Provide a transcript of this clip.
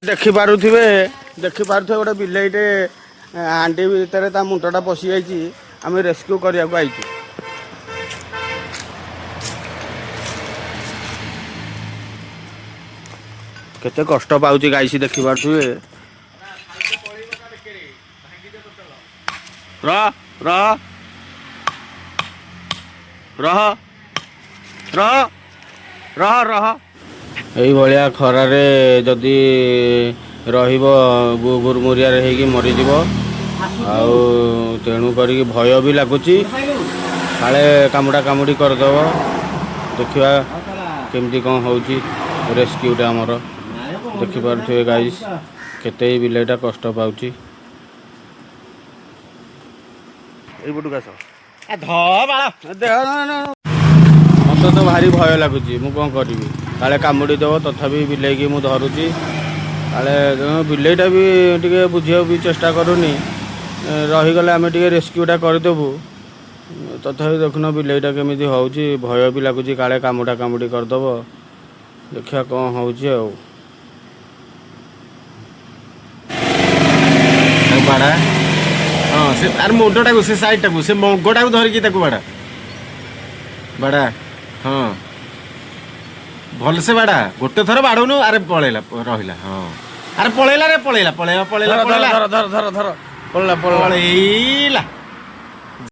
ଦେଖିପାରୁଥିବେ, ଦେଖିପାରୁଥିବେ, ଗୋଟେ ବିଲେଇଟେ ହାଣ୍ଡି ଭିତରେ ତା ମୁଣ୍ଡଟା ପଶିଯାଇଛି। ଆମେ ରେସ୍କ୍ୟୁ କରିବାକୁ ଆଇଛୁ। କେତେ କଷ୍ଟ ପାଉଛି ଗାଇସ୍, ଦେଖିପାରୁଥିବେ। ରହ, ରହ, ରହ, ରହ, ରହ, ରହ। ଏଇଭଳିଆ ଖରାରେ ଯଦି ରହିବ, ଗୁରୁମୁରିଆରେ ହେଇକି ମରିଯିବ। ଆଉ ତେଣୁ କରିକି ଭୟ ବି ଲାଗୁଛି, କାଳେ କାମୁଡ଼ା କାମୁଡ଼ି କରିଦେବ। ଦେଖିବା କେମିତି କ'ଣ ହେଉଛି ରେସ୍କ୍ୟୁଟା ଆମର। ଦେଖିପାରୁଥିବେ ଗାଇସ୍, କେତେ ଏଇ ବିଲେଇଟା କଷ୍ଟ ପାଉଛି। ଏଇପଟକୁ ଆସ। ଦେହ ମୋତେ ତ ଭାରି ଭୟ ଲାଗୁଛି। ମୁଁ କ'ଣ କରିବି? କାଳେ କାମୁଡ଼ି ଦେବ। ତଥାପି ବିଲେଇକି ମୁଁ ଧରୁଛି। କାଳେ ବିଲେଇଟା ବି ଟିକେ ବୁଝିବାକୁ ବି ଚେଷ୍ଟା କରୁନି। ରହିଗଲେ ଆମେ ଟିକେ ରେସ୍କ୍ୟୁଟା କରିଦେବୁ। ତଥାପି ଦେଖୁନ ବିଲେଇଟା କେମିତି ହେଉଛି। ଭୟ ବି ଲାଗୁଛି, କାଳେ କାମୁଡ଼ା କାମୁଡ଼ି କରିଦେବ। ଦେଖିବା କ'ଣ ହେଉଛି। ଆଉ ତାକୁ ବାଡ଼ା। ହଁ, ସେ ତାର ମୁଣ୍ଡଟାକୁ, ସେ ସାଇଡ଼ଟାକୁ, ସେ ମଙ୍ଗଟାକୁ ଧରିକି ତାକୁ ବାଡ଼ା, ବାଡ଼ା। ହଁ, ଭଲସେ ବାଡ଼ା। ଗୋଟେ ଥର ବାଡ଼ଉନୁ। ଆରେ ପଳେଇଲା, ରହିଲା। ହଁ, ଆରେ ପଳେଇଲା ରେ, ପଳେଇଲା, ପଳେଇଲା, ପଳେଇଲା। ଧର। ପଳେଇଲା। ଧର, ଧର, ଧର, ଧର, ପଳେଇଲା, ପଳେଇଲା। ପଳେଇଲା।